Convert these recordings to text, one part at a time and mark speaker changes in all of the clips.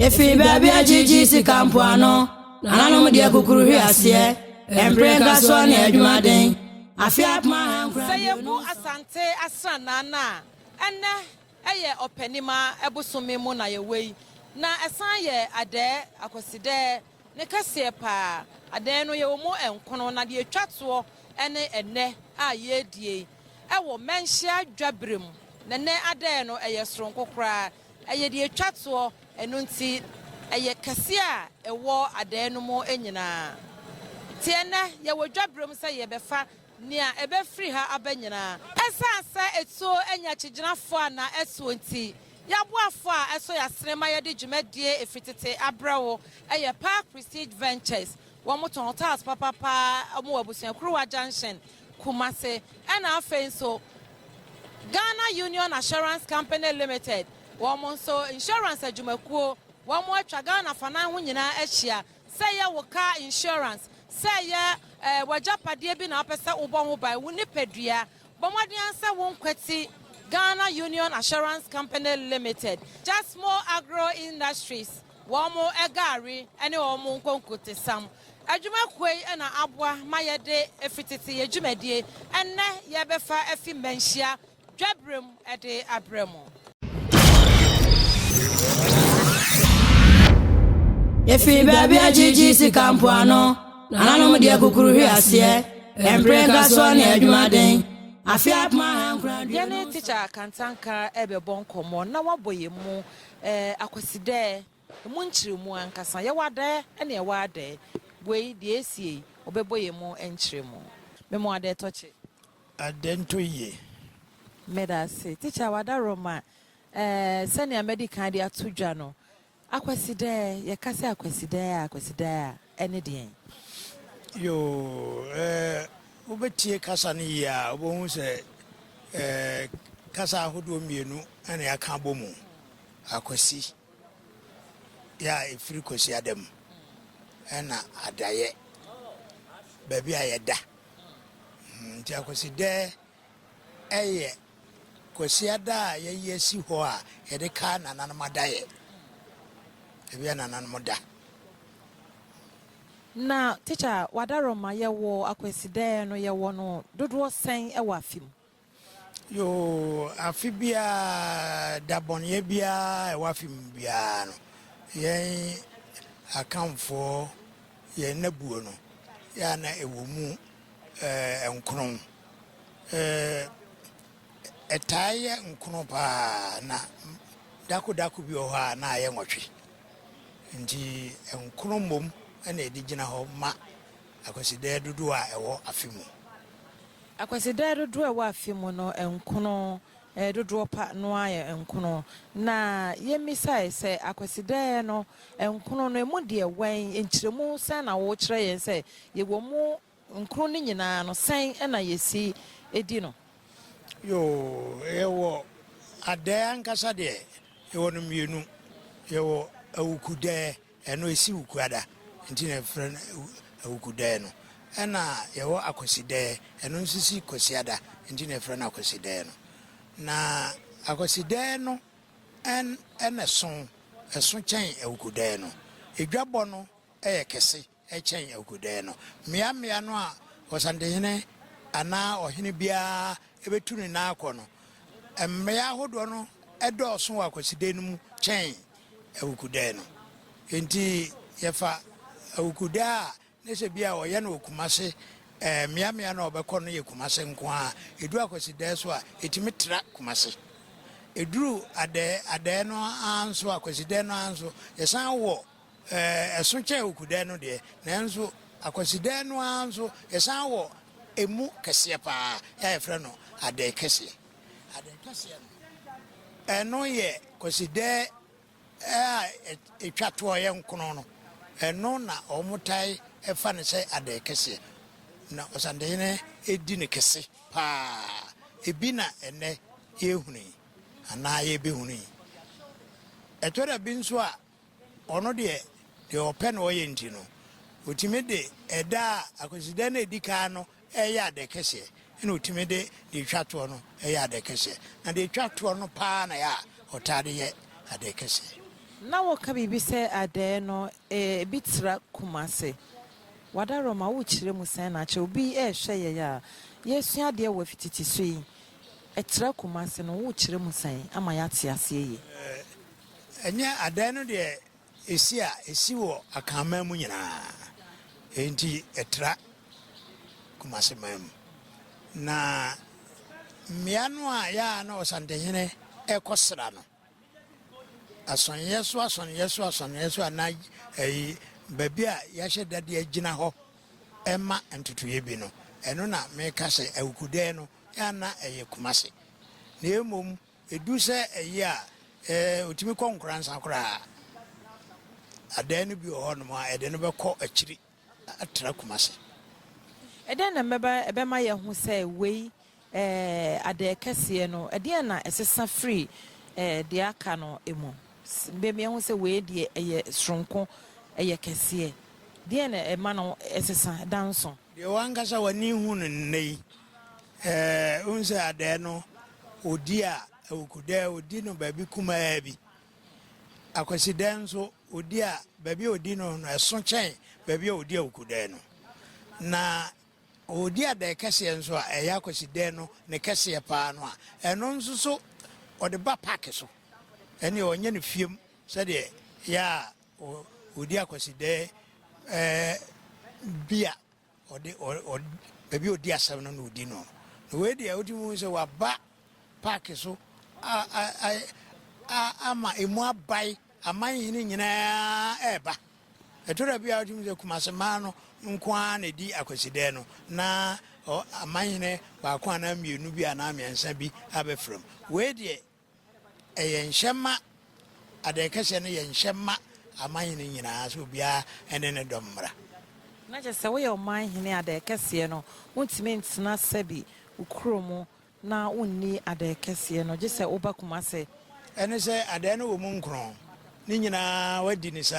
Speaker 1: Yɛfiri baabi a gyegye sika mpoano, nananom deɛ kukuru hwe aseɛ, mpere nkasoɔ ne adwumaden. Afe 19
Speaker 2: Sɛ yɛbu Asante asranaa no a, ɛnnɛ yɛ Ɔpɛnima bosome mu na yɛwɔ yi, na ɛsan yɛ Adɛɛ, Akwasidɛɛ, ne kɛseɛ paa. Adɛɛ no yɛwɔ mu nkono, na deɛ ɛtwa toɔ ne ɛnnɛ a yɛredie yi wɔ Manhyia dwaberɛ mu. Na ɛnnɛ adɛɛ no ɛyɛ soronko koraa, ɛyɛ deɛ ɛtwa toɔ, ɛno nti ɛyɛ kɛseɛ a ɛwɔ adɛɛ no mu nyinaa. Nti ɛnnɛ yɛwɔ dwaberɛ mu sɛ yɛrebɛfa nea ɛbɛfiri ha aba nyinaa. Ɛsiane sɛ etuo anya akyigyinafoɔ a na ɛsoɔ nti, yɛaboafoɔ a ɛsɔ yɛn asene ma yɛde dwumadie ɛfiri tete abrɛ wo yɛ Park Prestige Ventures. Wɔtɔn tiles papa paa, wɔwɔ Abusuakuruwa Junction, Kumasi. Ɛna afei nso Ghana Union Assurance Company Limited, wɔn nso insurance adwumakuo, wɔn atwa Ghana fanan ho nyinaa ahyia. Sɛ ɛyɛ wo car insurance, sɛ ɛyɛ eh, w'agyapadeɛ bi na wopɛ sɛ wobɔ ho ban, wo nipadua, bɔ mmɔden ara sɛ wo nkwati Ghana Union Assurance Company Limited, Jasmo Agro Industries, wɔn gari ne wɔn nkonkotesam. Adwumakuo yi na aboa ma yɛde efi tete yɛ dwumadie ɛnnɛ yɛbɛfa afi Manhyia dwaberem de abrɛ mo.
Speaker 1: Yɛfiri baabi a gyegye sika mpoano, nananom deɛ kukuru hwe aseɛ, mpere nkasoɔ ne adwumaden. Afe 19
Speaker 2: Yɛne
Speaker 1: aduonu
Speaker 2: Tikya Kantanka rebɛbɔ nkɔmmɔ na wabɔ yɛn mu eh, Akwasidɛɛ, emu nkyerɛmu ankasa. Yɛwɔ adɛɛ ɛne ɛwɔ adɛɛ. Wei, deɛ ɛresie yi, ɔbɛbɔ yɛn mu nkyerɛmu. Memo adɛɛ tɔkye.
Speaker 3: Adɛɛ ntɔ yie.
Speaker 2: Meda ase. Tikya Wadaroma, eh, sɛnea madi kan de ato dwa no, Akwasidɛɛ, yɛka sɛ Akwasidɛɛ a, Akwasidɛɛ a, ɛne deɛn?
Speaker 3: Yoo, eh, wobɛtie kasa no yie a, wobɛhu sɛ eh, kasa ahodoɔ mmienu na yɛaka abɔ mu. Akwasi, yɛ a ɛfiri Kwasiada mu, ɛna Adayɛ, baabi a yɛda. Nti Akwasidɛɛ yɛ Kwasiada a yɛayi asi hɔ a yɛde kae nananom adayɛ, baabi a nananom da.
Speaker 2: Na tikya Wadaroma, yɛwɔ Akwasidɛɛ no, yɛwɔ no dodoɔ sɛn wɔ afe mu?
Speaker 3: Yoo, afe biara, da bɔneɛ biara a ɛwɔ afe mu biara no, yɛn Akanfoɔ yɛn nnabuo no, yɛ a na ɛwɔ mu nkron. Ɛtaa yɛ nkono paa na dako dako bi wɔ hɔ a na ayɛ nwɔtwe. Nti nkono mmom na ɛde gyina hɔ ma Akwasidɛɛ dodoɔ a ɛwɔ afe mu.
Speaker 2: Akwasidɛɛ dodoɔ a ɛwɔ afe mu no, nkono dodoɔ pa no ara yɛ nkono. Na yɛmmisae sɛ Akwasidɛɛ no, nkono no, ɛmu deɛ wɛn, nkyerɛmu sɛn na wokyerɛ yɛn sɛ yɛwɔ mu Nkron no nyinaa no, sɛn na yɛsi di no?
Speaker 3: Yoo, yɛwɔ adɛɛ ankasa deɛ, yɛwɔ no mmienu. Yɛwɔ awukudɛɛ, ɛno ɛsi wukuada, nti na yɛfrɛ no awukudɛɛ no. Ɛna yɛwɔ akwasidɛɛ, ɛno nso si kwasiada, nti na yɛfrɛ no akwasidɛɛ no. Na akwasidɛɛ no ɛna ɛso, ɛso kyɛn awukudɛɛ no. Edwabɔ no yɛ kɛse kyɛn awukudɛɛ no. Mmeammea no a ɔsantehene anaa ɔhene biara bɛtu ne nan akɔ no, mmea ahodoɔ no dɔɔso wɔ Akwasidɛɛ no mu kyɛn awukudɛɛ no. Enti yɛfa awukudɛɛ a, ne sɛ bi a ɔyɛ no wɔ Kumase, mmeammea no a ɔbɛkɔ no yɛ Kumase nko ara. Ɛduru Akwasidɛɛ so a, ɛtumi tra Kumase. Ɛduru Adɛɛ, Adɛɛ no ara nso, Akwasidɛɛ no ara nso, yɛsan wɔ Ɛso kyɛn Awukudɛɛ no deɛ, nanso Akwasidɛɛ no ara nso, yɛsan wɔ ɛmu kɛseɛ pa ara a yɛfrɛ no Adɛɛ kɛseɛ. Adɛɛ kɛseɛ no, ɛno yɛ Kwasidɛɛ a ɛtwa toɔ yɛ nkono no, ɛno na wɔtae fa no sɛ Adɛɛ kɛseɛ. Na Ɔsantehene di no kɛse pa ara. Ebi na ɛnnɛ yɛrehunu yi anaa yɛrebɛhunu yi. Ɛtɔ da bi nso a, Ɔno deɛ, deɛ ɔpɛ na ɔyɛ nti no, ɔtumi de ɛda a Akwasidae no a ɛdi kan no yɛ ade kɛseɛ, ɛna ɔtumi de deɛ ɛtwa toɔ no yɛ ade kɛseɛ. Na deɛ ɛtwa toɔ no paa na ɛyɛ a ɔtaa de yɛ ade kɛseɛ.
Speaker 2: Na woka biribi sɛ adɛɛ no ebi tra Kumase. Wadaroma wokyerɛ mu sɛn na akyerɛ obi rehwɛ yɛn a yɛresua adeɛ wɔ afititi so yi ɛtra Kumase no wokyerɛ mu sɛn ama yɛate aseɛ yie?
Speaker 3: Ɛnyɛ adɛɛ no deɛ ɛsi a ɛsi wɔ Akanman mu nyinaa enti ɛtra Kumase man mu. Na mmea no a yɛ a na Ɔsantehene rekɔsra no, asɔneɛ so asɔneɛ so asɔneɛ so anaa ɛyi baabi a yɛahyɛ da de agyina hɔ ɛma ntotoeɛ bi no, ɛno na meka sɛ Awukudɛɛ no yɛ a na ɛyɛ Kumase. Na mmom ɛdu sɛ ɛyi a ɛɛ ɔtumi kɔ Nkoransa koraa. Adɛɛ no bi wɔ hɔnom a ɛde no bɛkɔ akyiri atra Kumase.
Speaker 2: Ɛdɛn na ɛbɛba ɛbɛma yɛahu sɛ wei ɛɛ adɛɛ kɛseɛ no, ɛdeɛn na ɛsesa firi ɛɛ deɛ aka no mu? Bɛma yɛahu sɛ wei deɛ ɛyɛ soronko, ɛyɛ kɛseɛ. Deɛn na ɛma no ɛsesa, ɛda nso?
Speaker 3: Deɛ w'ankasa w'ani hu no nnɛ yi, ɛɛ wohu sɛ adɛɛ no ɔdi a, awukudɛɛ ɔdi no baabi kumaa bi. Akwasidɛɛ nso ɔdi a, baabi a ɔdi no no ɛso kyɛn baabi a ɔdi awukudɛɛ no. Na ɔdi adɛɛ kɛseɛ nso a, ɛyɛ akwasidɛɛ no ne kɛseɛ paa no a, ɛno nso so ɔde ba paake so. Ɛnneɛ ɔnyɛ no fiem sɛdeɛ yɛ a ɔdi akwasidɛɛ ɛɛ bi a Ɔde ɔ ɔ baabi a ɔdi asɛm no na ɔdi no. Na wei deɛ wotumi hu sɛ waba paake so a a a a ama emu abae aman hene nyinaa ɛreba. Ɛtɔ da bi a wotumi sɛ Kumase mmaa no nko ara na ɛdi akwasidɛɛ no na ɔ aman hene baako anaa mmienu bi anaa mmiɛnsa bi abɛfra mu. Wei deɛ Ɛyɛ nhyɛ ma, Adɛɛ kɛseɛ no yɛ nhyɛ ma aman hene nyinaa sɛ obiara ne ne dɔm mmra.
Speaker 2: Na kyerɛ sɛ woyɛ ɔman hene adɛɛ kɛseɛ no, wontumi ntena sɛbi wo kuro mu na wonni adɛɛ kɛseɛ no, gye sɛ woba Kumase.
Speaker 3: Ɛne sɛ adɛɛ no wɔ mu nkron, ne nyinaa wɔadi no saa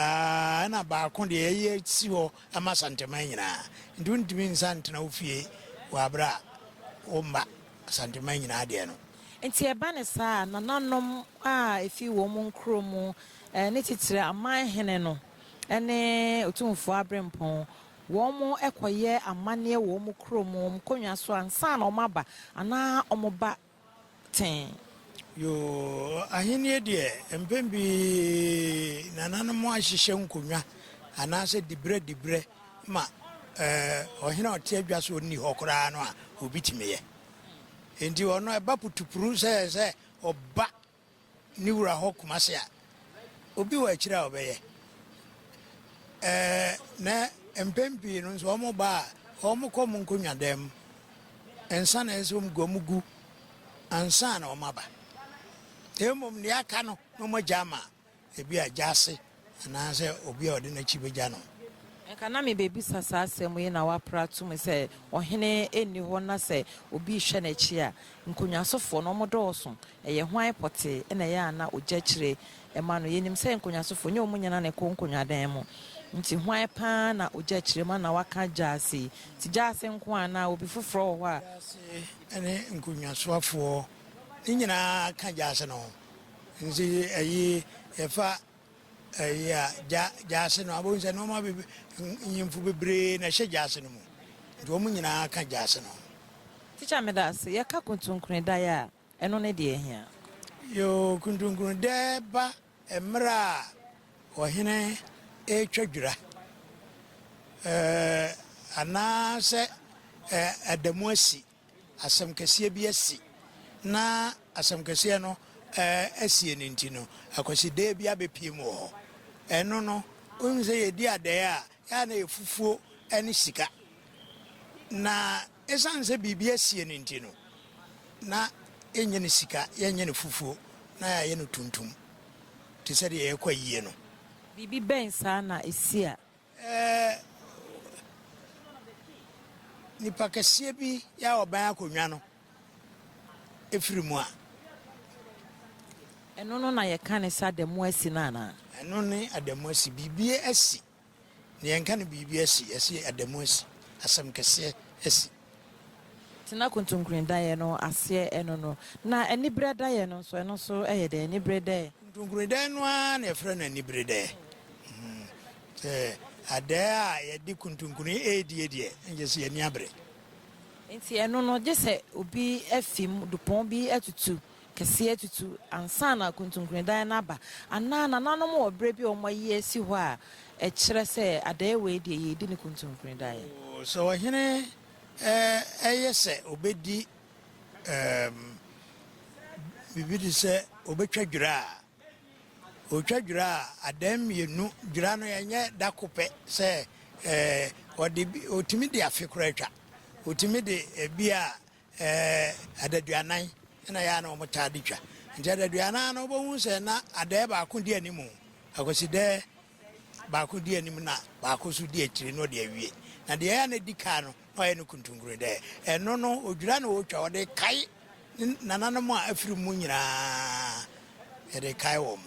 Speaker 3: ara, ɛna baako deɛ yɛayi asi hɔ ama Asanteman nyinaa, nti wontumi nsan ntena wo fie wɔ aberɛ a womma Asanteman nyinaa deɛ no.
Speaker 2: Enti ɛba no saa a, nananom a efi wɔn nkuro mu, ne titire aman hene no ne Otumfoɔ Aberempɔn, wɔkɔyɛ amanneɛ wɔ wɔn kuro mu, wɔn nkonnwa so ansa na wɔaba anaa wɔba tee.
Speaker 3: Yoo, ahennie deɛ, mpɛn pii nananom ahyehyɛ nkonnwa anaasɛ diberɛ diberɛ ma ɔhene a ɔte adwa so nni hɔ koraa no a, obi tumi yɛ. Enti ɔno ɛba putupru sɛ sɛ ɔba ne wura hɔ Kumase a, obi wɔ akyire a ɔbɛyɛ. Ɛɛ na mpɛn pii no nso wɔn ba a, wɔn kɔ wɔn nkonnwa dan mu. Nsa na ɛsɛ sɛ wɔn gu wɔn gu ansa na wɔn aba. Mmom deɛ aka no na wɔn agya ama Ebia gyaase anaasɛ obi a ɔde n'akyi begya no.
Speaker 2: Nka na mebebisa saa asɛm yi na woapra ato mu sɛ ɔhene nni hɔ na sɛ obi rehwɛ n'akyi a, nkonnwasofoɔ no wɔdɔɔso. Ɛyɛ hwan pɔtee na ɛyɛ a na ɔgya akyire ma no? Yɛnim sɛ nkonnwasofoɔ, nyɛ wɔn nyinaa na ɛkɔ nkonnwadan mu. Nti hwan pa ara na ɔgya akyire ma na waka gyaase yi? Nti gyaase nko ara anaa obi foforɔ wɔ hɔ a?
Speaker 3: Gyaase ne nkonnwasoafoɔ ne nyinaa ka gyaase no ho. Nti ayi yɛfa ayi a gya gyaase no abɛhu sɛ nneɛma bebree nyimfo bebree na ɛhyɛ gyaase no mu nti wɔn nyinaa ka gyaase no ho.
Speaker 2: Tikya meda ase. Yɛka kuntunkunidayɛ a, ɛno ne deɛ ɛhia?
Speaker 3: Yoo, kuntunkunidayɛ ba mmerɛ a ɔhene retwa dwira ɛɛ anaasɛ ɛda mu asi. Asɛm kɛseɛ bi asi, na asɛm kɛseɛ no asie no nti no, akwasidɛɛ bi abɛpue mu wɔ hɔ. Ɛno no, wohu sɛ yɛdi adɛɛ a, yɛ a na ɛyɛ fufuo ne sika. Na ɛsiane sɛ biribi asie no nti no, na yɛnyɛ no sika, yɛnyɛ no fufuo, na yɛayɛ no tuntum te sɛ deɛ yɛrekɔ ayie no.
Speaker 2: Biribi bɛn saa na ɛsi a?
Speaker 3: Ɛɛ, nipa kɛseɛ bi yɛ a ɔbɛn akonnwa no firi mu a.
Speaker 2: Ɛno no na yɛka ne sɛ adamu asi no anaa?
Speaker 3: Ɛno ne adamu asi. Biribi asi. Na yɛnka no biribi asi, yɛse adamu asi. Asɛm kɛseɛ asi.
Speaker 2: Tena kontonkron daeɛ no aseɛ ɛno no. Na aniberɛ daeɛ no nso, ɛno nso yɛ dɛn? Aniberɛ daeɛ.
Speaker 3: Kuntunkunidɛɛ no ara na yɛfrɛ no aniberedɛɛ. Sɛ adɛɛ a yɛde kuntunkuni redie deɛ, ɛnkyɛ sɛ yɛn ani abere.
Speaker 2: Enti ɛno no, gye sɛ obi afi mu, dupɔn bi atutu, kɛseɛ atutu, ansa na kuntunkunidan no aba. Anaa nananom wɔ berɛ bi a wɔayi asi hɔ a ɛkyerɛ sɛ adɛɛ wei deɛ yɛredi no kuntunkunidan.
Speaker 3: Sɛ ɔhene yɛ sɛ ɔbɛdi biribi te sɛ ɔbɛtwa dwira a, ɔtwa dwira a, adan mmienu, dwira no ɛnyɛ da ko pɛ sɛ ɔde bi, ɔtumi de afe koraa twa. Ɔtumi de ebi a adaduanan na yɛ a na wɔn taa de twa. Nti adaduanan no wobɛhu sɛ na adan baako di anim, akwasidɛ baako di anim na baako nso di akyire na ɔde awie. Na deɛ ɛyɛ a na ɛdi kan no, na ɔyɛ no kuntunkuni dɛ. Ɛno no, odwira na ɔretwa, ɔde kae ne nananom a afiri mu nyinaa, yɛde kae wɔn.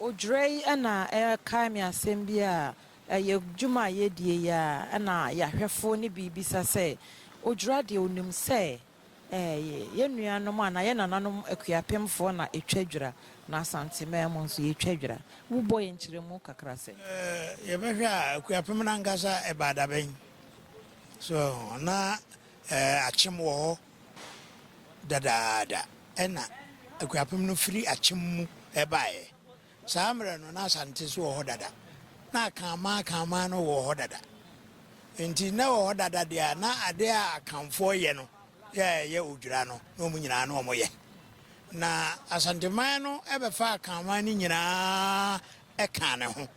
Speaker 2: Odwira yi na ɛrekae me asɛm bi a ɛyɛ dwuma a yɛdie yi ara na yɛahwɛfoɔ no bi bisa sɛ, Odwira deɛ ɔnim sɛ Yɛn nuanom anaa yɛn nananom Akuapemfoɔ na ɛtwa dwira, na Asanteman mu nso yɛtwa dwira. Wobɔ yɛn nkyerɛmu kakra sɛ.
Speaker 3: Yɛbɛhwɛ a, Akuapem no ankasa ɛbaa da bɛn? So na Akyem wɔ hɔ dadaada ɛna Akuapem no firi Akyem mu ɛbaeɛ? Saa mmerɛ no, na Asante nso wɔ hɔ dada. Na Akanman Akanman no wɔ hɔ dada. Nti na ɛwɔ hɔ dada deɛ a, na adeɛ a Akanfoɔ yɛ no, yɛ a ɛyɛ odwira no, na wɔn nyinaa na wɔyɛ. Na Asanteman no bɛfaa Akanman no nyinaa kaa ne ho.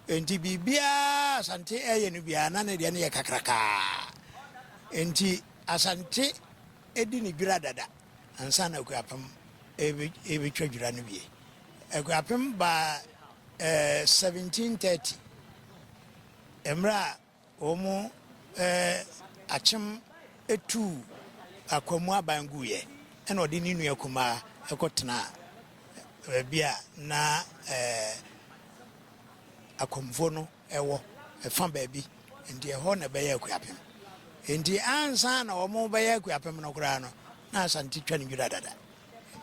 Speaker 3: Nti biribiara a Asante reyɛ no biara, na ne deɛ no yɛ kakrakaa. Nti Asante di ne dwira dada ansa na Akuapem rebɛtwa dwira no wie. Akuapem baa 1730 mmerɛ a wɔn akyem tuu Akwamu aban guiɛ ɛna ɔde ne nua kumaa kɔtenaa baabi a na Akwamfoɔ no wɔ, ɛfa baabi, nti ɛhɔ na ɛbɛyɛ Akuapem. Nti ansa na wɔbɛyɛ Akuapem no koraa no, na Asante twa ne dwira dada.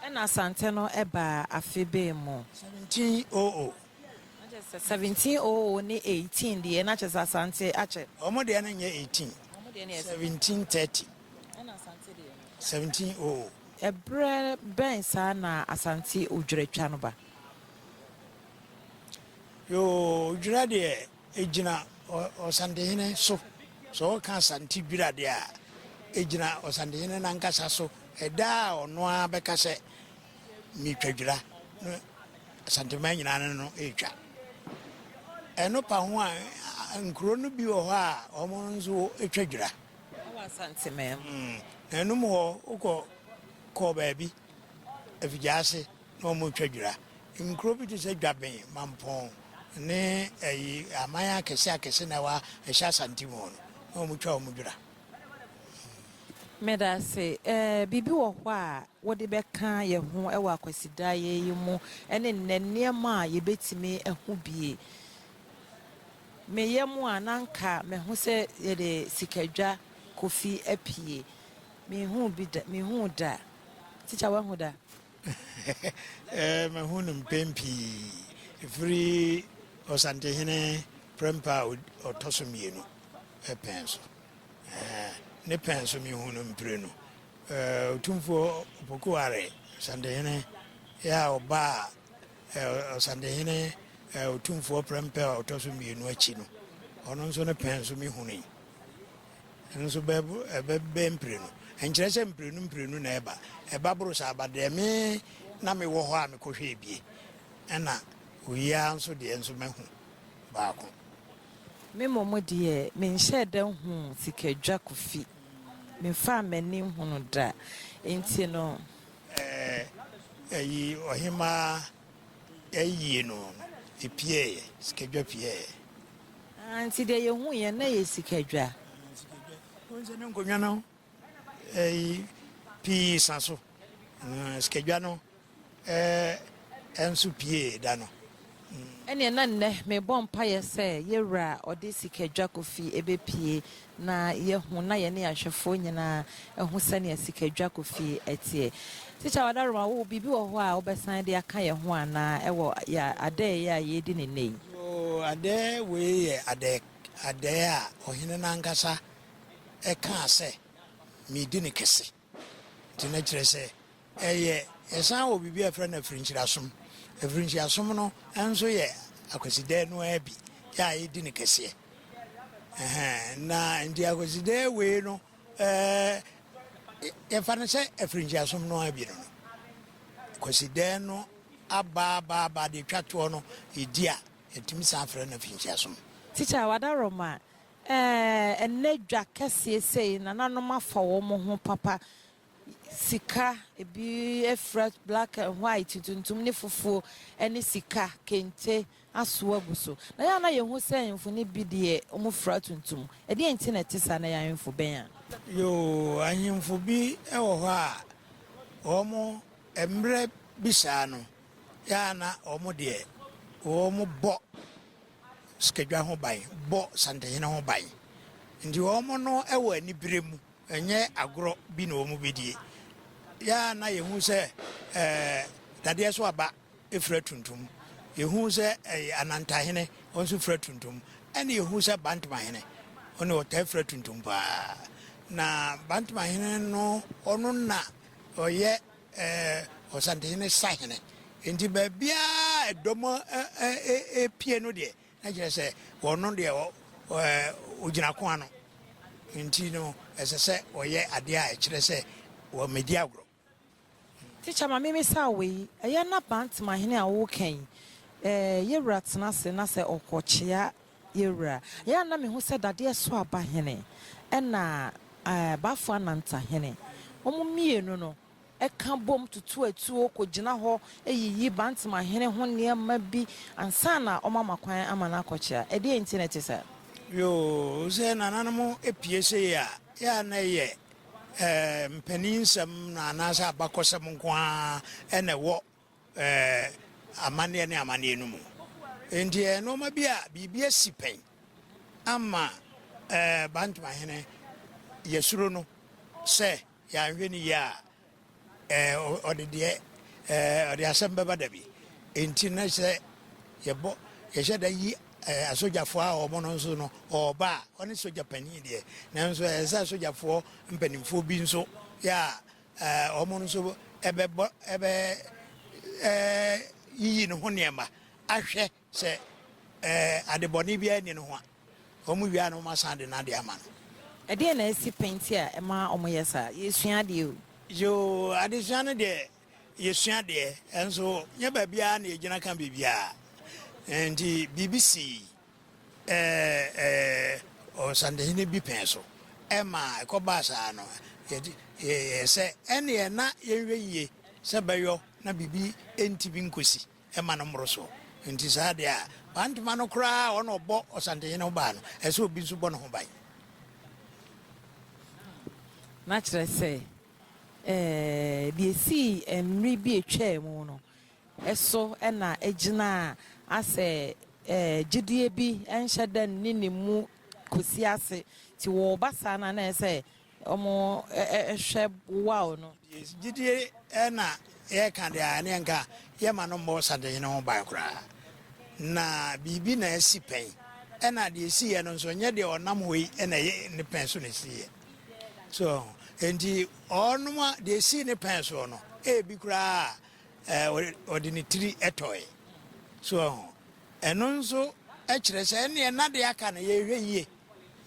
Speaker 2: Ɛna Asante no baa afe bɛn mu?
Speaker 3: 1700.
Speaker 2: Na kyerɛ sɛ 1700 ne 18 deɛ na kyerɛ sɛ Asante akyɛ.
Speaker 3: Wɔn deɛ no nyɛ 18.
Speaker 2: Wɔn deɛ no yɛ sɛn?
Speaker 3: 1730.
Speaker 2: Ɛna Asante deɛ no?
Speaker 3: 1700.
Speaker 2: Ɛberɛ bɛn saa na Asante odwiratwa no ba?
Speaker 3: Yoo, dwira deɛ ɛgyina Ɔsantehene so. Sɛ wɔka Asante dwira deɛ a, ɛgyina Ɔsantehene no ankasa so. Ɛda a ɔno ara bɛka sɛ meretwa dwira no, Asanteman nyinaa ne no retwa. Ɛno pa ho a, nkuro no bi wɔ hɔ a wɔn nso twa dwira.
Speaker 2: Ɛwɔ Asanteman mu.
Speaker 3: Na ɛnom hɔ, wokɔ kɔɔ baabi, Afigyaase, na wɔretwa dwira. Nkuro bi te sɛ Dwaben, Mampɔn ne ayi aman akɛse akɛse na ɛwɔ ɛhyɛ Asante mu hɔ no, na wɔtwa wɔn dwira.
Speaker 2: Medase. Eh, biribi wɔ hɔ a wode bɛka yɛn ho wɔ Akwasidaeɛ yi mu ne nnɛ nneɛma a yɛbɛtumi ahu bie? Me yam a na anka mahu sɛ yɛde sikadwa Kofi apue. Menhuu bi da, menhuu da. Tikya woahu da?
Speaker 3: Mahu no mpɛn pii, ɛfiri Ɔsantehene Prempeh a ɔtɔ so mmienu pɛn so. Ne pɛn so mehu no mprenu. Otumfoɔ Opoku Ware, Ɔsantehene yɛ a ɔbaa Ɔsantehene Otumfoɔ Prempeh a ɔtɔ so mmienu akyi no, ɔno nso ne pɛn so mehunui. Ɛno nso bɛ ɛbɛbɛ mprenu. Ɛnkyerɛ sɛ mprenu mprenu na ɛba. Ɛba boro saa but deɛ me na mewɔ hɔ a mekɔhwɛɛ bie. Ɛna oyiaa nso deɛ nso mahu baako.
Speaker 2: Me mmom deɛ, menhyɛɛ da nhuu Sikadwa Kofi. Memfaa m'ani nhunuu da. Enti no.
Speaker 3: Ɛɛ, ɛyi ɔhemaa ayie no no, ɛpieeɛ, Sikadwa pieeɛ.
Speaker 2: Ah, nti deɛ yɛhuiɛ na ɛyɛ sikadwa.
Speaker 3: Ah, sikadwa. Wohu sɛ ne nkonnwa no ɛyi pii sa so. Sikadwa no ɛɛ nso pie da no.
Speaker 2: Ɛneɛ na nnɛ mebɔ mpaeɛ sɛ yɛwura a ɔde Sikadwa Kofi ɛbɛpue na yɛahu na yɛne yɛn ahwɛfoɔ nyinaa ahu sɛnea Sikadwa Kofi ɛteɛ. Tikya Wadaroma, wo biribi wɔ hɔ a wobɛsan de aka yɛn ho anaa ɛwɔ yɛ adɛɛ a yɛredi ne nnɛ yi?
Speaker 3: Yoo, adɛɛ wei yɛ adɛɛ adɛɛ a ɔhene no ankasa ɛkaa sɛ meredi no kɛse. Nti na kyerɛ sɛ ɛyɛ yɛsan wɔ biribi a yɛfrɛ no afirinhyirasom. Afirinhyiasom no nso yɛ Akwasidɛɛ no ara bi yɛ a yɛdi no kɛseɛ. Ɛhɛn, na nti Akwasidɛɛ wei no ɛɛ yɛfa no sɛ afirinhyiasom no ara bi no no. Akwasidɛɛ no aba aba aba deɛ ɛtwa toɔ no yɛdi a yɛtumi san frɛ no afirinhyiasom.
Speaker 2: Tikya Wadaroma, Ɛɛ, ɛnnɛ dwa kɛseɛ sei, nananom afa wɔn ho papa. Sika, ebi afira black and white, tuntum ne fufuo, ne sika, kente aso agu so. Na yɛ a na yɛhu sɛ ahemfo no bi deɛ wɔfira tuntum. Ɛdeɛn nti na ɛte saa, na ɛyɛ ahemfo bɛn a?
Speaker 3: Yoo, ahemfo bi wɔ hɔ a, wɔn mmerɛ bi saa no, yɛ a na wɔn deɛ wɔbɔ sikadwa ho ban, bɔ Santehene ho ban. Nti wɔn no wɔ anibere mu, ɛnyɛ agorɔ bi na wɔn bɛdie. Yɛ a na yɛhu sɛ ɛɛ dadeɛ so aba fira tuntum, yɛhu sɛ ɛyɛ Anantahene wɔn nso fira tuntum, ɛna yɛhu sɛ Bantamahene ɔne ɔtaa fira tuntum paa. Na Bantamahene no ɔno na ɔyɛ Ɔsantehene sahene. Enti baabiara a ɛdɔm repue no deɛ, na kyerɛ sɛ ɔno deɛ ɔgyina ko ano. Enti no, ɛsɛ sɛ ɔyɛ adeɛ a ɛkyerɛ sɛ wɔmmɛdi agorɔ.
Speaker 2: Tikya ma memmisa wo wei, ɛyɛ na Bantamahene a woreka yi, yɛwura tena ase na sɛ ɔkɔkyea Yɛwura, ɛyɛ a na mehu sɛ dadeɛ so aba hene ɛna Bafo Ananta hene, wɔn mmienu no ka bom tutu atuo kɔgyina hɔ yiyi Bantama hene ho nneɛma bi ansa na wɔama kwan ama no akɔkyea. Ɛdeɛn nti na ɛte saa?
Speaker 3: Yoo, sɛ nananom pue sei a, yɛ a na ɛyɛ mpanin nsɛm na anaasɛ abakɔsɛm nko ara na ɛwɔ amanneɛ ne amanneɛ no mu. Enti ɛyɛ nneɛma bi a biribi asi pɛn ama Bantamahene yɛsuro no sɛ yɛanhwɛ no yie a ɔde deɛ ɔde asɛm bɛba da bi. Enti na sɛ yɛbɔ yɛhyɛ da yi asogyafoɔ a wɔn no nso no ɔreba a ɔne sogya panin deɛ nanso ɛsɛ sɛ asogyafoɔ mpanimfoɔ bi nso yɛ a Wɔn nso bɛbɔ bɛ yiyi ne ho nneɛma ahwɛ sɛ adebɔne biara nni ne ho a, wɔn wie a na wɔasan de n'ade ama no.
Speaker 2: Ɛdeɛn na asi pɛn nti a ɛma wɔyɛ saa? Yɛsua adeɛ o.
Speaker 3: Yoo, adesua no deɛ yɛsua deɛ, nso nyɛ baabiara na yɛgyina ka biribiara. Nti biribi sii. Ɔsantehene bi pɛn so ma ɛkɔbaa saa no, yɛyɛɛ sɛ ɛnneɛ na yɛnhwɛ yie sɛ bɛyɔ na biribi ntumi nkɔsi mma no mmoro so. Nti saa deɛ a, Bantama no koraa a ɔna ɔbɔ Ɔsantehene ho ban no, ɛsɛ sɛ obi nso bɔ ne ho ban.
Speaker 2: Na kyerɛ sɛ, deɛ ɛsii mmere bi a ɛtwaa mu no, So na egyina a asɛ gyidie bi nhyɛ da nni ne mu kɔsi ase nti wɔba saa no a na ɛyɛ sɛ wɔhwɛ wow no.
Speaker 3: Gyidie na yɛka deɛ a ɛneɛ nka yɛma no mmɔ Santehene ho ban koraa. Na biribi na asi pɛn ɛna deɛ ɛsiiɛ no nso nyɛ deɛ ɔnam hɔ yi na ɛyɛ ne pɛn so na ɛsiiɛ. So enti ɔnom a deɛ ɛsii ne pɛn soɔ no ebi koraa ɔde ne tiri tɔe. So ahu? Ɛno nso kyerɛ sɛ ɛnneɛ na deɛ aka no yɛhwɛ yie.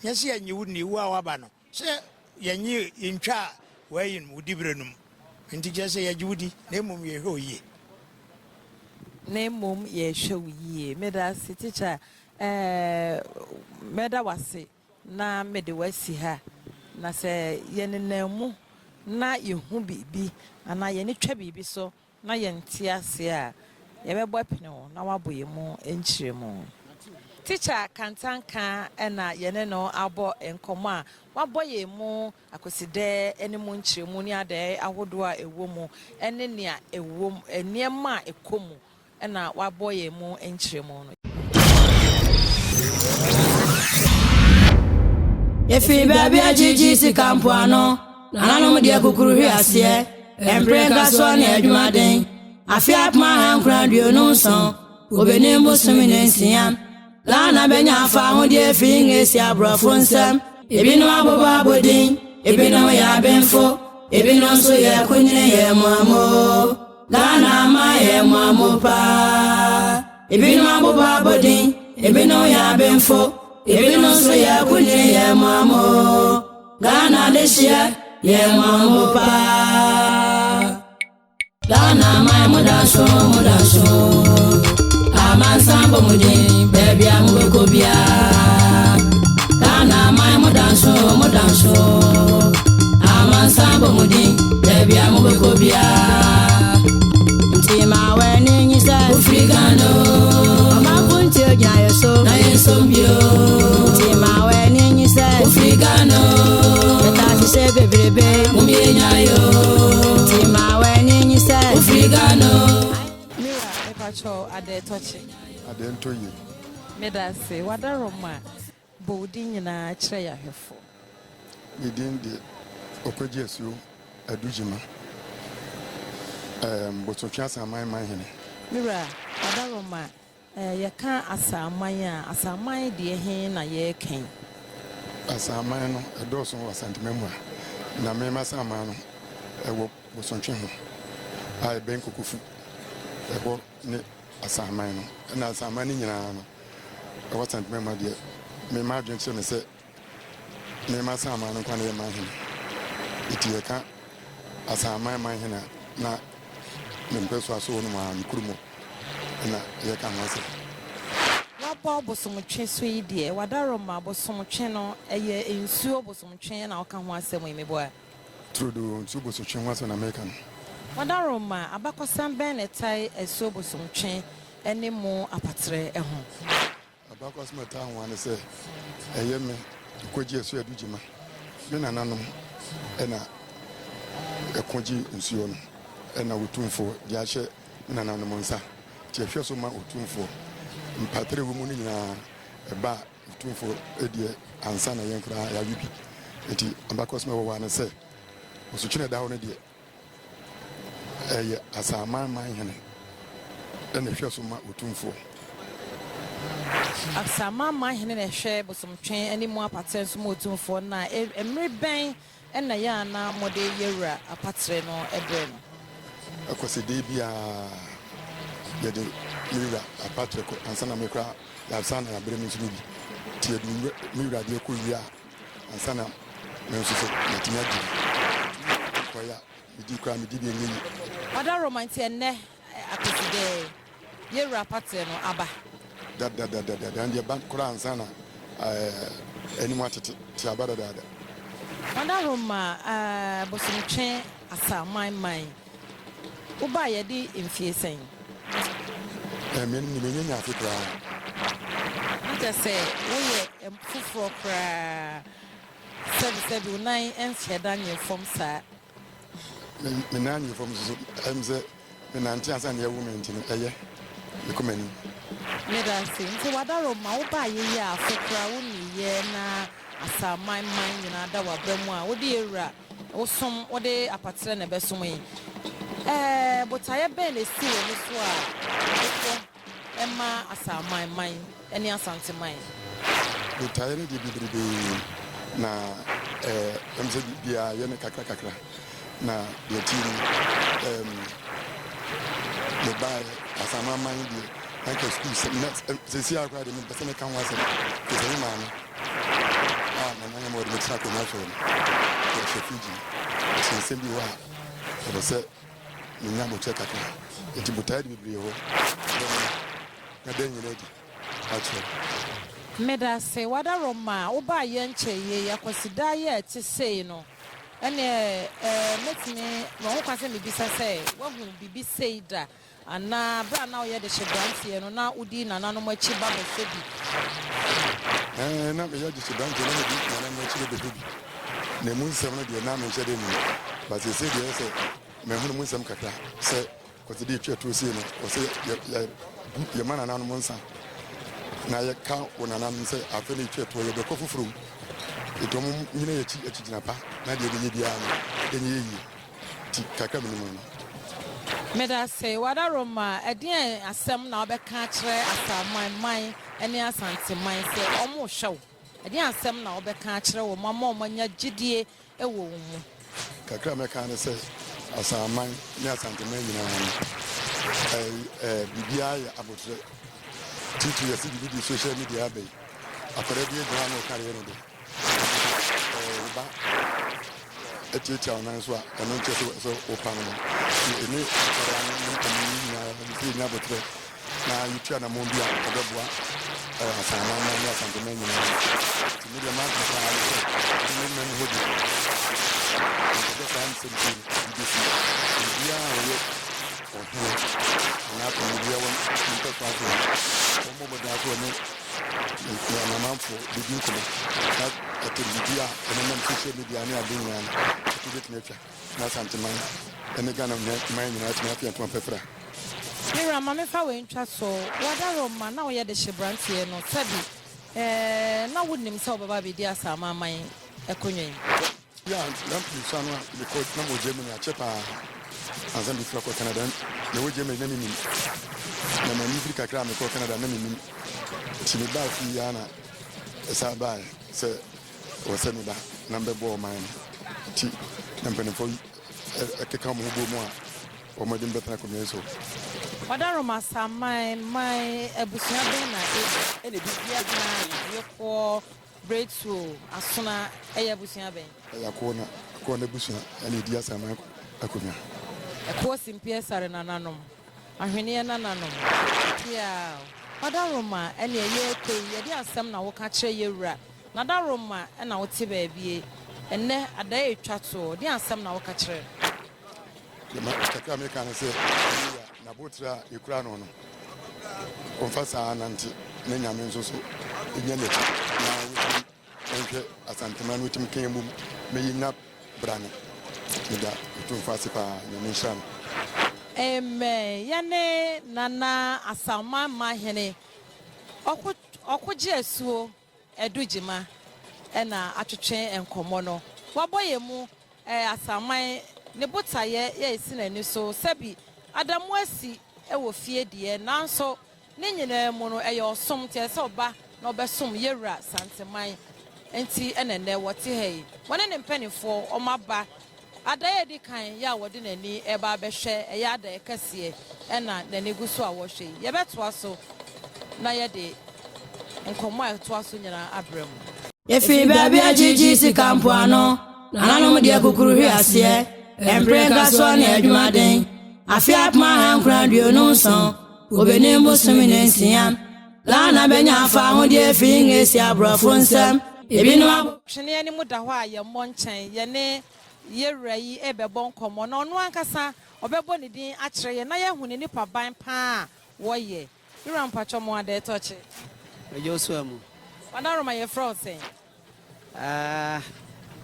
Speaker 3: Nyɛ sɛ yɛnye wo nni, wo a woaba no, sɛ yɛnye yɛntwa a wɔayi no wo diberɛ no mu. Nti kyerɛ sɛ yɛgye wo di, na mmom yɛhwɛ wo yie.
Speaker 2: Na mmom yɛhwɛ wo yie. Meda ase tikya. Ɛɛ mɛda wo ase na mede wo asi ha, na sɛ yɛnenam mu na yɛhu biribi anaa yɛn ani twa biribi so na yɛnte aseɛ a, yɛbɛbɔ apini wo na woabɔ yɛn mu nkyerɛmu. Tikya Kantanka na yɛne no abɔ nkɔmmɔ a wabɔ yɛn mu akwasidɛɛ ne mu nkyerɛmu ne adɛɛ ahodoɔ a ɛwɔ mu ne nea ɛwɔ mu, nneɛma a ɛkɔ mu. na wabɔ yɛn mu nkyerɛmu no.
Speaker 1: Yɛfiri baabi a gyegye sika mpoano, nananom deɛ kukuru hwe aseɛ, mpere nkasoɔ ne adwumaden. Afe 1927, Obenim bosome ne nsia, Ghana bɛnya afa ahodeɛ firi Ngresi aborɔfo nsam. Ebinom abobɔ abodin, ebinom yɛ abenfo, ebinom nso yɛ akunini yɛ mmoammo. Ghana ama yɛ mmoammo paa. Ebinom abobɔ abodin, ebinom yɛ abenfo, ebinom nso yɛ akunini yɛ mmoammo. Ghana dehyeɛ yɛ mmoammo paa. Ghana man mo da so mo da so amansan bɔ mo din baabi a mobɛkɔ biara Ghana man mo da so mo da so amansan bɔ mo din baabi a mobɛkɔ biara nti ma w'ani nyi sɛ wofiri Ghana o ɔmanfo nti ogyina yɛ so na yɛ nsom bio nti ma w'ani nyi sɛ wofiri Ghana o yɛta hyehyɛ bebrebe mumie nyayo nti ma w'ani nyi sɛ wofiri Ghana o.
Speaker 2: Mira, mepakyɛw adɛ tɔkye.
Speaker 4: Adɛ ntɔ yie.
Speaker 2: Meda ase. W'adaworoma bɔ wo din nyinaa kyerɛ yɛn ahwɛfo.
Speaker 4: Me din de Okwagye Asuo Adu Gyima, ɛɛm Bosotwe Asaman Manhene.
Speaker 2: Me wura, Adaworoma, ɛɛ yɛka Asaman a, Asaman deɛ he na yɛreka yi?
Speaker 4: Asaman no, ɛdɔɔso wɔ Asantema mu a, na me m'asaman no, ɛwɔ Bosotwe ho a ɛbɛn Kokofu, ɛhɔ ne Asaman no. Ɛna Asaman no nyinaa no, ɛwɔ Asantema mu ha deɛ, me m'adwene kyerɛ me sɛ, Me m'Asaman no nkwa na yɛ man hene. Eti yɛka Asaman man hene a, na me mpɛsoa so hɔ nom ara, me kurom hɔ na yɛka ho asɛm.
Speaker 2: Wabɔ bosomtwe so yi deɛ, Wadaroma, bosomtwe no, ɛyɛ nsuo bosomtwe na woka ho asɛm yi, meboa?
Speaker 4: Turodoo, nsuo bosotwe ho asɛm na meka no.
Speaker 2: Wadaroma, abakɔsɛm bɛn na ɛtae asuo bosomtwe ne mo apatrɛ ho?
Speaker 4: Abakɔsɛm a ɛtaa ho ara ne sɛ ɛyɛ me kogye asuo adu gyima. Me nananom na ɛko gye nsuo no na Otumfoɔ de ahyɛ me nananom nsa. Nti ɛhwɛ so ma Otumfoɔ. Mpatere wɔ mu no nyinaa ɛba a Otumfoɔ deɛ ansa na yɛn koraa yɛawe bi. Nti abakɔsɛm a ɛwɔ hɔ ara ne sɛ osutene a ɛda hɔ no deɛ Ɛyɛ Asaman man hene na ɛhwɛ so ma Otumfoɔ.
Speaker 2: Asaman man hene na ɛhwɛ bosomtwe ne mu apatrɛ nso ma Otumfoɔ. Na mmere bɛn na ɛyɛ a na mode yɛ wura apatrɛ no brɛ no?
Speaker 4: Akwaside biara yɛde me wura apatrɛ kɔ ansa na me koraa ansa na yɛabrɛ me nso me bi. Nti yɛde me wura deɛ kɔ wie a ansa na me nso so matumi agye bi. Kɔeɛ a Medi koraa medi deɛ ɛnyɛ yie.
Speaker 2: Ɔda Roma nti ɛnnɛ akosi dɛ yɛwura pateɛ no aba.
Speaker 4: Dadadadada ɛndeɛ ba koraa ansa na anim atete te aba dadaada.
Speaker 2: Ɔda Roma bosomtwe asaman man wo baa yɛde mfie sɛn?
Speaker 4: Me me nyɛ nya afe koraa.
Speaker 2: Na kyerɛ sɛ woyɛ foforɔ koraa sɛbi sɛbi wo nan nhyɛ da nyɛ fam saa.
Speaker 4: Me nan nyɛ fam nso so, ɛyɛ me sɛ menante ansa na yɛawo me nti no, ɛyɛ, mekɔ m'anim.
Speaker 2: Medase. Nti w'adaworoma wo baa yɛ yi a afe koraa wo nniyɛ na asaman man nyinaa da w'aba mu a wode yɛ wura wo som wode apaterɛ na ɛbɛsom yi ɛɛ botaeɛ bɛn na ɛsi w'ani so a wopɛ ma Asaman man ne Asante man.
Speaker 4: Botaeɛ no deɛ bebrebee na ɛm sɛ biara yɛ no kakra kakra na deɛ ɛteɛ ni ɛm mebaeɛ Asaman man deɛ na nka sukuu sɛm na sɛsi ara koraa deɛ mempɛ sɛ meka ho asɛm firi sɛ me maame a Nana Nyame ɔde me tena akonnwa soɔ no yɛhwɛ Fiji nti nsɛm bi wɔ hɔ a ɛwɔ sɛ Menya aboterɛ kakra, enti botaeɛ de bebree wɔ hɔ bɛ me na dɛn nyina adi akyerɛ wo.
Speaker 2: Medase w'adaworoma a wobaa yɛn nkyɛn yei Akwasidaa yi a ɛte sei no ɛneɛ ɛɛ mɛtumi mewɔ ho kwan sɛ mebisa sɛ woahu biribi sei da anaa berɛ a na woyɛ dehyebranteɛ no na wodi nananom akyi ba bɛhwɛ bi?
Speaker 4: Ɛɛ na meyɛ dehyebranteɛ na medi nananom akyi bɛhwɛ bi na emu nsɛm no deɛ na menhyɛ da nnim but seesei deɛ ɛyɛ sɛ Mahunu mu nsɛm kakra sɛ Akwaside etwa toɔ sei no, wɔsɛ yɛ yɛ gu yɛma nananom nsa na yɛka wɔ nananom sɛ afe no etwa toɔ yɛbɛkɔ foforɔ mu. Nti wɔn nyina yɛn akyi akyigyina pa na deɛ yɛbɛyɛ biara no yɛnyɛ yɛ yie. Nti kakra menim no no.
Speaker 2: Medase, Wadaroma, ɛdeɛn asɛm na wobɛka akyerɛ Asaman man ne Asante man sɛ wɔrehwɛ wo? Ɛdeɛn asɛm na wobɛka akyerɛ wɔn ama wɔn anya gyidie wɔ wo mu?
Speaker 4: Kakra a mɛka ara ne sɛ Asanman ne Asanteman nyinaa no, ɛɛ biribiara yɛ aboterɛ. Titiriw yɛse biribi de social media aba yi, akwadaa bi agyina hɔ na ɔka deɛ ɛyɛ no dɛ. Ɛɛ wo ba atiatia wo nan so a, ɛno nkyerɛ sɛ sɛ wopa no no. Nti ɛne akwadaa no ne mpanin nyinaa sɛ yɛnya aboterɛ. na yetu anammɔn bi a ɛbɛboa Asanteman ne Asanteman nyinaa. Nti me deɛ m'adwene paa ne sɛ me mma mu hɔ bi mepɛ sɛ saa nsɛm sei no bi bɛsi. Obiara a ɔyɛ ɔhene anaa panin biara wɔ ne mpɛsoa so no, ɔmmɔ mmɔden ara sɛ ɔne n'amanfoɔ bɛdi nkɔmmɔ na atɛmdidi a ɛnenam social media ne ade nyinaa no, ɛto bɛtumi atwa. Na Asanteman ne Ghana man nyinaa atumi afe ntoma pɛ fra.
Speaker 2: Me wura ma memfa wei ntwa so, W'adaworoma na woyɛ dehye branteɛ no sɛbi eh, na wonim sɛ wobɛba abɛdi Asaman akonwa yi?
Speaker 4: Yeah, na mesua no a mekɔ na mewɔ Germany akyɛ paa ansa mefiri akɔ Canada. Mewɔ Germany na menim na m'ani firi kakra a mekɔɔ Canada na menim nti mebaa fie yi ara na ɛsan baeɛ sɛ Ɛwɔ sɛ meba na mebɛboa ɔman no nti na mpanimfoɔ yi keka wɔn ho bɔ mu a wɔde me bɛtena akonnwa yi so.
Speaker 2: Ɔdaroma Saman man abusua bɛn na edi?
Speaker 5: Ɛna ebi
Speaker 2: Biagana, Yekoɔ, Bretuo, Asona ɛyɛ abusua bɛn?
Speaker 4: Ɛyɛ Akoɔ na Akoɔ n'abusua na edi Asaman akonnwa.
Speaker 2: Ɛkoɔ Simpiɛ Sare nananom, Ahweneɛ nananom, Piaw. Ɔdaroma ɛneɛ yɛrekɔ yi yɛde asɛm na woka kyerɛ yɛwura Na da Roma na wote baabie ɛnnɛ adaɛ ɛtwa toɔ deɛn asɛm na woka kyerɛ no?
Speaker 4: Deɛ kakra a meka ne sɛ Aleluya n'aboterɛ a yɛkura no no ɔmfa saa nante na Nyame nso so nya n'akyi na wɔtumi nhwɛ Asanteman no wɔtumi ka yɛn bom ma yɛnya bra no. Meda Otumfoɔ ase paa Nyame nhyira no.
Speaker 2: Amen yɛne Nana Asaman Mahene ɔko ɔko gye asuo. Adu Gyima na atwetwe nkɔmmɔ no. Wabɔ yɛn mu asaman, ne botaeɛ yɛ ɛsi n'ani so. Sɛbi Adamu asi wɔ fie deɛ, nanso ne nyinaa mu no ɛyɛ ɔsom nti ɛsɛ sɛ ɔba na ɔbɛsom Yɛwura Santeman nti na ɛnnɛ wɔte ha yi. Wɔne ne mpaninfoɔ wɔaba Adaeɛ a ɛdi kan yɛ a wɔde n'ani reba abɛhwɛ ɛyɛ adaeɛ kɛseɛ ɛna n'ani gu so a wɔrehwɛ yi. Yɛbɛtoa so na yɛde nkɔmmɔ a ɛtoa so nyinaa abrɛ mo.
Speaker 1: Yɛfiri baabi a gyegye sika mpoano, nananom deɛ kukuru hwe aseɛ, mpere nkasoɔ ne adwumaden. Afe 1927, Obenim bosome ne nsia, Ghana bɛnya afahodeɛ afiri Ngresi aborɔfo nsam. Ebinom abɔ.
Speaker 2: Twene anim da hɔ a yɛmmɔ nkyɛn, yɛne yɛn wura yi rebɛbɔ nkɔmmɔ, na ɔno ankasa ɔbɛbɔ ne din akyerɛ yɛn na yɛahu ne nipaban paa a wɔyɛ. Me wura mpakyɛ mo adɛɛ tɔkye.
Speaker 5: Megye wo so amu.
Speaker 2: Wadaroma yɛfrɛ wo sɛn?
Speaker 5: Ah,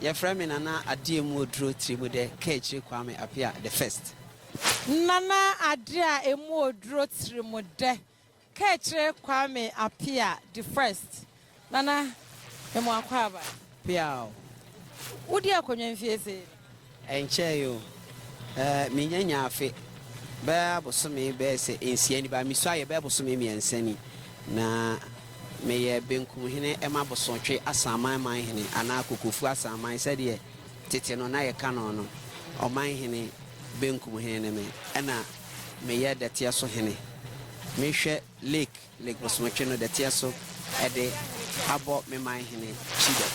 Speaker 5: yɛfrɛ me Nana Adeɛ-emu Oduro Tirimudɛ Kaakyire Kwame Appiah the first.
Speaker 2: Nana Adeɛ a emu oduro Tirimudɛ Kaakyire Kwame Appiah the first. Nana, me mo akwaaba.
Speaker 5: Piaw.
Speaker 2: Wodi akonnwa mfie sei no?
Speaker 5: Ɛnkyɛe o, eh, minnya nyaa afe, bɛyɛ abosome bɛyɛ sɛ nsia ni, but mesua yɛ bɛyɛ bosome mmiɛnsa ni, na meyɛ Benkumhene ma Bosotwe Asaman Manhene anaa Kokofu Asaman sɛdeɛ tete no na yɛka no no, Ɔmanhene Benkumhene ne me, ɛna meyɛ Dɛteɛ so Hene. Mehwɛ Lake. Lake Bosomtwe no dɛteɛ so de abɔ me man hene Kyidɔm.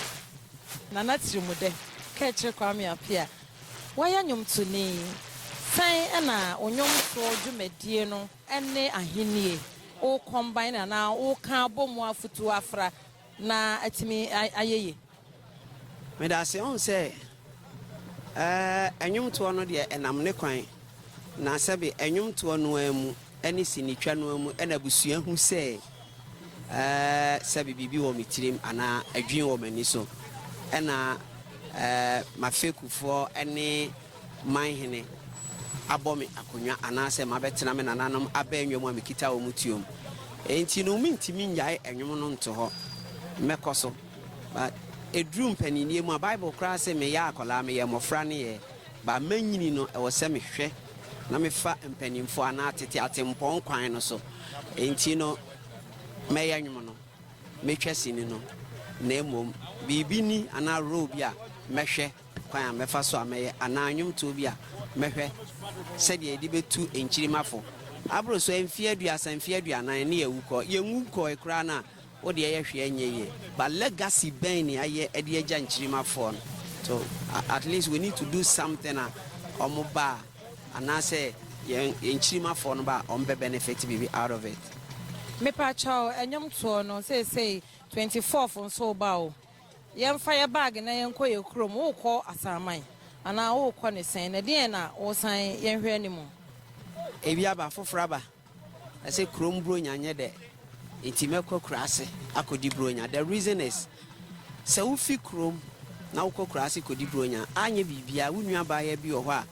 Speaker 2: Nana Tirimudɛ, Kɛkyerɛ Kwame Appiah, Woayɛ nnwomtoni, sɛn na wo nnwomtoɔ dwumadie no ne ahennie wo combine anaa woka abɔ mu afutuo afra na atumi ayɛ yie?
Speaker 5: Medase, wohu sɛ ɛɛ nnwomtoɔ no deɛ ɛnam ne kwan, na sɛbe nnwomtoɔ no ara mu ne sinitwa no ara mu na abusua hu sɛ ɛɛ sɛbe biribi wɔ me tirim anaa adwini wɔ m'ani so, ɛna ɛɛ m'afekufoɔ ne manhene. abɔ me akonnwa anaasɛ mabɛtena me nananom abannwa mu a mekita wɔn tuo mu. Enti no mentumi nnyae nnwom no nto hɔ. Mɛkɔ so. But ɛduru mpaninnie mu a, Bible koraa se meyɛ akwadaa, meyɛ mmɔfra nneyɛɛ, but manyini no ɛwɔ sɛ mehwɛ na mefa mpanimfoɔ anaa tete atempɔn kwan no so. Enti no mɛyɛ nnwom no, mɛtwa sini no, na mmom biribi ni anaa role bi a mɛhwɛ kwan a mɛfa so a mɛyɛ anaa nnwomtoɔ bi a mɛhwɛ sɛdeɛ yɛde bɛtu nkyirimma fo. Aboro so mfeɛ 30, mfeɛ 40 ne yɛawu kɔ. Yɛnwu nkɔɔe koraa no a, wo deɛ yɛ hwee ɛnyɛ yie. But legacy bɛn ne ayɛ de agya nkyirimmafoɔ no? So at least we need to do something a wɔn ba a anaasɛ yɛn nkyirimmafoɔ no ba a wɔn bɛ benefit biribi out of it.
Speaker 2: Mepakyɛw, nnwomtoɔ no seesei 24th nso reba o. Yɛmfa yɛ bag na yɛnkɔ yɛ kurom. Worekɔ Asaman anaa worekɔ ne sɛn? Na deɛn na woresan yɛnhwɛ anim?
Speaker 5: Ebi aba, foforɔ aba. Ɛsɛ kurom buronya nyɛ dɛ nti mɛkɔ akuraase akɔdi buronya. The reason is sɛ wofi kurom na wokɔ akuraase kɔdi buronya a, anyɛ biribiara wo nua baayewa bi wɔ hɔ a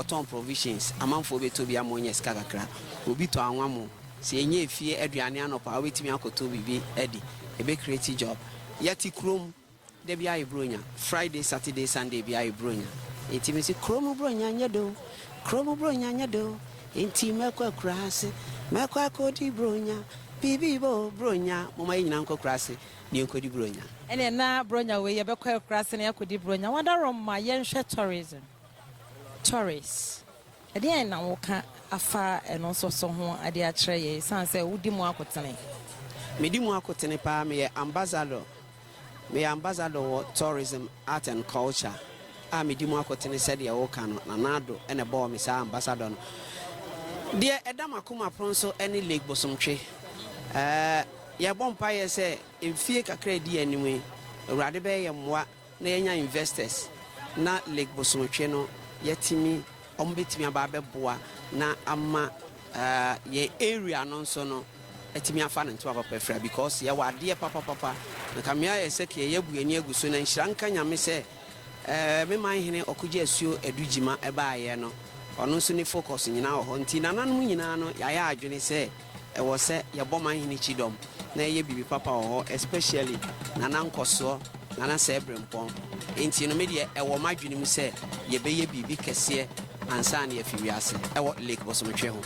Speaker 5: Ɔtɔn provisions, amanfoɔ bɛtɔ bi ama ɔnya sika kakra. Obi tɔ anwa mo. Sɛ yɛnyɛ efie aduane anɔpa a, wobɛtumi akɔtɔ biribi adi. Ɛbɛ create job. Yɛte kurom, da biara yɛ Buronya. Friday, Saturday, Sunday biara yɛ Buronya. Enti mese kurom Buronya nyɛ dɛ o, kurom Buronya nyɛ dɛ o. Enti mɛkɔ akuraase, mɛkɔ akɔdi Buronya. Biribi bɔ o, Buronya. Momma yɛn nyinaa nkɔ akuraase na yɛnkɔdi Buronya.
Speaker 2: Ɛneɛ na Buronya wei yɛbɛkɔ akuraase na yɛakɔdi Buronya. Wadarom ma yɛnhwɛ tourism. Tourist, ɛdeɛn na woka afa ɛno nso so ho de akyerɛ yɛn ɛsiane sɛ wodi mu akotene?
Speaker 5: Medi mu akotene paa, meyɛ ambassador, meyɛ ambassador wɔ Tourism, Art and Culture a medi mu akotene sɛdeɛ woka no, Nana Addo na ɛbɔɔ me saa ambassador no. Deɛ ɛda m'akoma pono so ne Lake Bosomtwe. Ɛɛ, yɛbɔ mpaeɛ sɛ mfie kakra a ɛdi anim yi, Awurade bɛyɛ yɛn mmoa na yɛanya investors na Lake Bosomtwe no yɛatumi wɔn bɛtumi aba abɛboa na ama yɛn area no nso no atumi afa ne ntoma papa afira because yɛwɔ adeɛ papapapa nka mmea yɛ sɛ kɛ yɛabu yɛn ani agu so na nhyira nka Nyame sɛ me man hene Ɔkogye Asuo Adu Gyima ɛbaayɛ no ɔno nso ne focus nyinaa wɔ hɔ nti nananom nyinaa no yɛayɛ adwene sɛ Ɛwɔ sɛ yɛbɔ man hene kyidɔm na yɛyɛ biribi papa wɔ hɔ especially Nana Nkɔsoɔ, Nana Sɛɛbrempɔn. Enti no me deɛ ɛwɔ m'adwene mu sɛ yɛbɛyɛ biribi kɛseɛ ansa na yɛafi wiase ɛwɔ Lake Bosomtwe ho.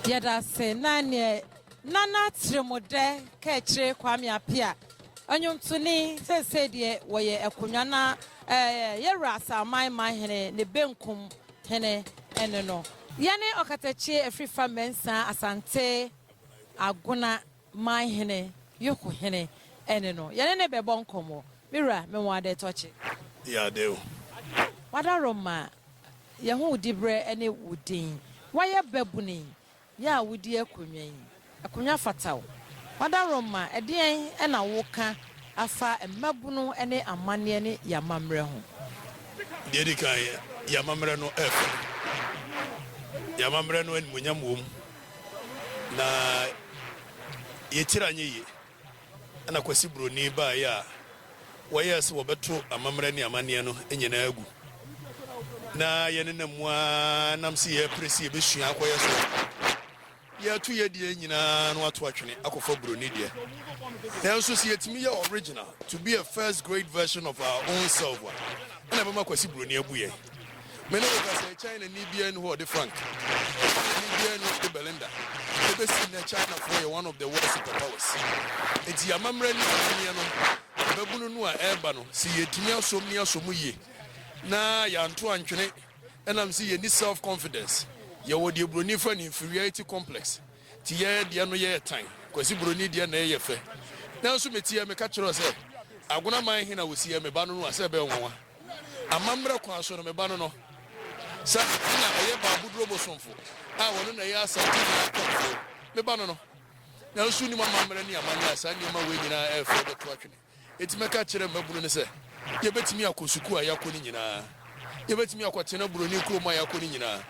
Speaker 2: Yɛdase na neɛ Nana Tirimodɛ Kaakyire Kwame Appiah ɔnwontoni seesei deɛ wɔyɛ akonwa na yɛwura Asaman Manhene ne benkum hene ne no. Yɛne Ɔkatakyie Afrifa Mensah Asante Agona man hene, Yoko hene ne no. Yɛne no bɛbɔ nkɔmmɔ. Me wura, me wo adɛ tɔkye.
Speaker 6: Yɛ adɛ o.
Speaker 2: W'adaworoma, yɛho wo diberɛ ne wo din. Woayɛ babunu yi, Yɛ a wodi akonnwa yi, akonnwa fata wo. W'adaworoma, ɛdeɛn na woka afa mmabunu ne amanneɛ ne yɛn amammerɛ ho?
Speaker 6: Deɛ ɛdi kan, yɛn amammerɛ no yɛ fɛ. Yɛn amammerɛ no animuonyam wɔ mu, na yɛn tiri anyɛ yie. Ɛna Kwasi Broni baeɛ a wɔyɛɛ sɛ wɔbɛto amammerɛ ne amanneɛ no nyinaa agu. Na yɛnenam mu ara nam sɛ yɛrepere sɛ yɛbɛsua akɔyɛ so. Yɛreto yɛ deɛ nyinaa no ato atwene akɔfa Broni deɛ. Nanso sɛ yɛtumi yɛ original, to be a first grade version of our own self a, ɛna ɛbɛma Kwasi Broni abu yɛn. Me ne wo kasa yi, China ni biara nni hɔ a ɔde Frank. China ni biara nni hɔ a ɔde Belinda. Ebesi nnɛ, Chinafoɔ yɛ one of the world superpowers. Enti yɛn amammerɛ ne amanneɛ no, ababunu no a ɛreba no, sɛ yɛtumi asom ne asɔ mu yie na yɛanto antwene ɛnam sɛ yɛnni self confidence, yɛwɔ deɛ buroni frɛ no inferiority complex, nti yɛn deɛ no yɛyɛ tan, Kwasi Buroni deɛ na ɛyɛ fɛ. Nanso meteɛ meka kyerɛ wo sɛ, Agona man he na wɔsiiɛ me ba no no a, sɛ ɛbɛyɛ nwanwa. Amammerɛ kwan so no, me ba no no, sɛ na ɔyɛ Baaboduro bosomfo a ɔno na ɛyɛ Asante nyinaa kɔmfoɔ, me ba no no. Nanso wonim amammerɛ ne amanneɛ a saa nneɛma wei nyinaa ɛyɛ fɛ bɛto atwene. Enti mɛka akyerɛ mmabunu no sɛ, yɛbɛtumi akɔ sukuu a yɛakɔ no nyinaa, yɛbɛtumi akɔtena buroni kurom a yɛakɔ no nyinaa,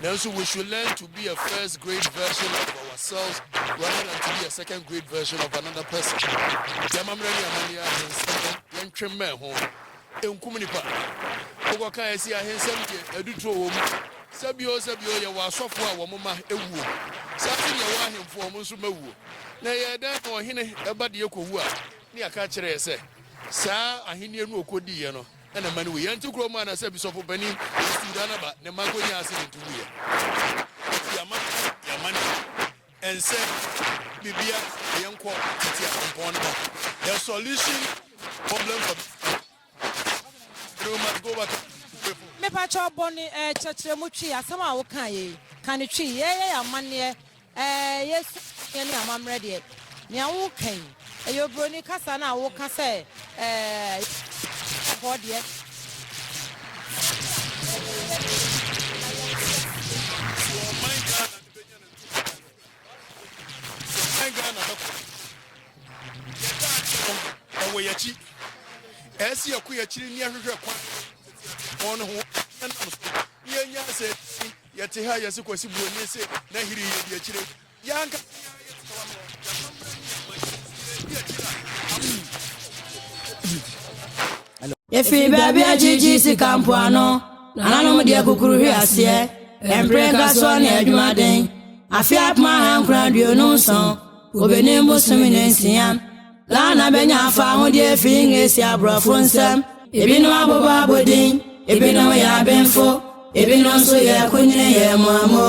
Speaker 6: nanso we should learn to be a first grade version of ourselves rather than to be a second grade version of another person. Yɛn amammerɛ ne amanneɛ ahensɛm no, yɛntwe mmɛn ho. Nkum nipa. Wokɔka ɛsi ahensɛm deɛ aduturo wɔ mu. Sɛbio sɛbio yɛwɔ asɔfoɔ a wɔn mma wuo, saa nso na yɛwɔ ahemfo a wɔn nso mma wuo. Na ɛyɛɛ dɛn na ɔhene ba deɛ kɔwu a, ne yɛaka akyerɛ yɛ sɛ saa ahennie no ɔkɔdiiɛ no na ɛma no wuiɛ. Yɛnte kurom a na sɛ bisɔfo panin Steve Danaba ne mma kɔnyaa accident wuiɛ. Nti yɛama yɛn amanneɛ. Ɛnsɛ bibia yɛnkɔ tete akompɔn no hɔ. The solution problem for we must go back to people.
Speaker 2: Mepakyɛw bɔ ne eh kyerɛkyerɛ mu twi asɛm a wo kaa yɛ yi ka no twi yɛ yɛ yɛ amanneɛ eh yɛ sua ne amammerɛ deɛ nea wo ka yi ɛyɛ obroni kasa no a wo ka sɛ eh hɔ deɛ.
Speaker 6: Sɛ ɔman Ghana no bɛnya ne ntomadan no, sɛ ɔman Ghana bɛkɔ so. Yɛn daakye no, ɛwɔ yɛn akyi. Ɛyɛ sɛ yɛkɔ yɛn akyiri na yɛhwehwɛ kwan tete atempɔn no ho nam so na yɛnya sɛ yɛte ha yɛse Kwasi Buroni se na hiri yɛdi akyire. Yɛn ankasa yɛn ara yɛte hɔ no, yɛn amammerɛ ne yɛn amanneɛ nti yɛdi akyire a,
Speaker 1: Yɛfiri baabi a gyigyi sika mpoano, nananom deɛ kukuru hwe aseɛ, mpere nkasoɔ ne adwumaden. Afe 1927, Obenim bosome ne nsia, Ghana bɛnya afa ahodeɛ afiri Ngresi aborɔfo nsam. Ebinom abobɔ abodin, ebinom yɛ abenfo, ebinom nso yɛ akunini yɛ mmoammo.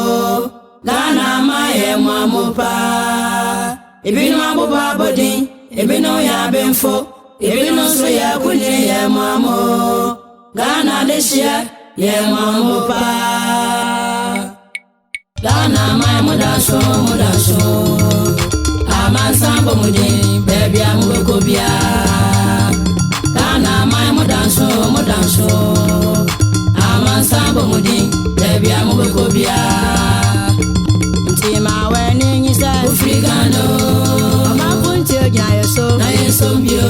Speaker 1: Ghana ama yɛ mmoammo paa. Ebinom abobɔ abodin, ebinom yɛ abenfo, ebinom nso yɛ akunini yɛ mmoammo. Ghana adehyeɛ yɛ mmoammo paa. Ghana man mo da so mo da so. Amansan bɔ mo din baabi a mobɛkɔ biara. Ghana man mo da so mo da so. Amansan bɔ mo din baabi a mobɛkɔ biara. Nti ma w'ani nyi sɛ wofiri Ghana o. Ɔmanfo nti ogyina yɛ so na yɛnsom bio.